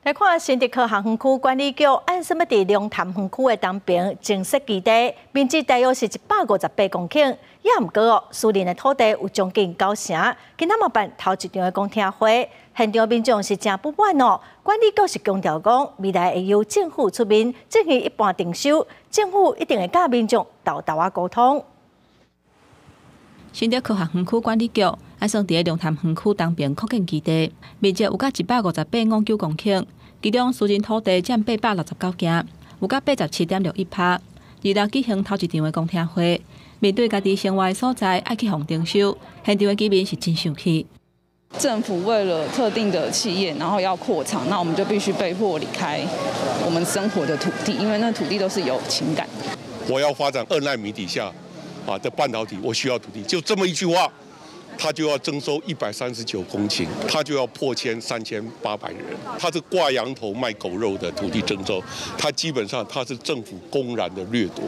來看新竹科學園區管理局按什麼佇龍潭園區的東爿增設基地，面積大約是158公頃，也毋過哦，私人的土地有將近九成。今仔嘛辦頭一場的公聽會，現場民眾是誠不滿哦。管理局是強調講，未來會由政府出面進行一般徵收，政府一定會佮民眾沓沓仔溝通。新竹科學園區管理局按算佇龍潭園區東爿擴建基地，面積有甲158.59公頃。其中私人土地佔869件，有甲87.61%。二六舉行頭一場的公聽會，面對家己生活的所在愛去予徵收，現場的居民是真生氣。政府為了特定的企業，然後要擴廠，那我們就必須被迫離開我們生活的土地，因為那土地都是有情感。我要發展2納米底下的半導體，我需要土地，就這麼一句話。他就要徵收139公頃，他就要迫遷3800人，他是掛羊頭賣狗肉的土地徵收，他基本上他是政府公然的掠奪。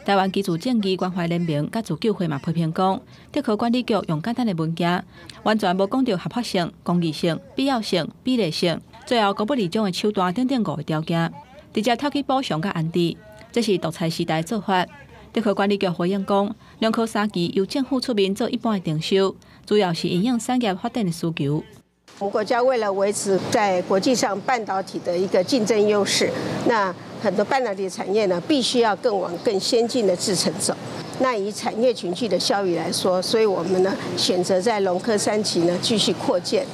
台灣居住正義關懷聯盟佮自救會嘛批評講，竹科管理局用簡單的文件，完全無講著合法性、公義性、必要性、比例性，最後高不離種的手段等等五個條件，直接跳去補償佮安置，這是獨裁時代的做法。竹科管理局回應講，龍科三期由政府出面做一般的徵收，主要是因應產業發展的需求。我們國家為了維持在國際上半導體的一個競爭優勢，那很多半導體產業呢，必須要更往更先進的製程走。那以產業群聚的效益來說，所以我們呢選擇在龍科三期呢繼續擴建。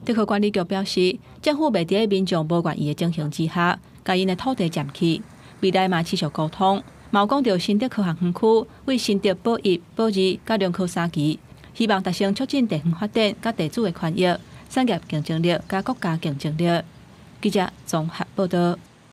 竹科管理局表示，政府袂佇民眾無願意的情形之下，共𪜶的土地佔去，未來嘛持續溝通。嘛有講著新竹科學園區為新竹寶一、寶二佮龍科三期，希望達成促進地方發展佮地主的權益、產業競爭力佮國家競爭力。記者綜合報道。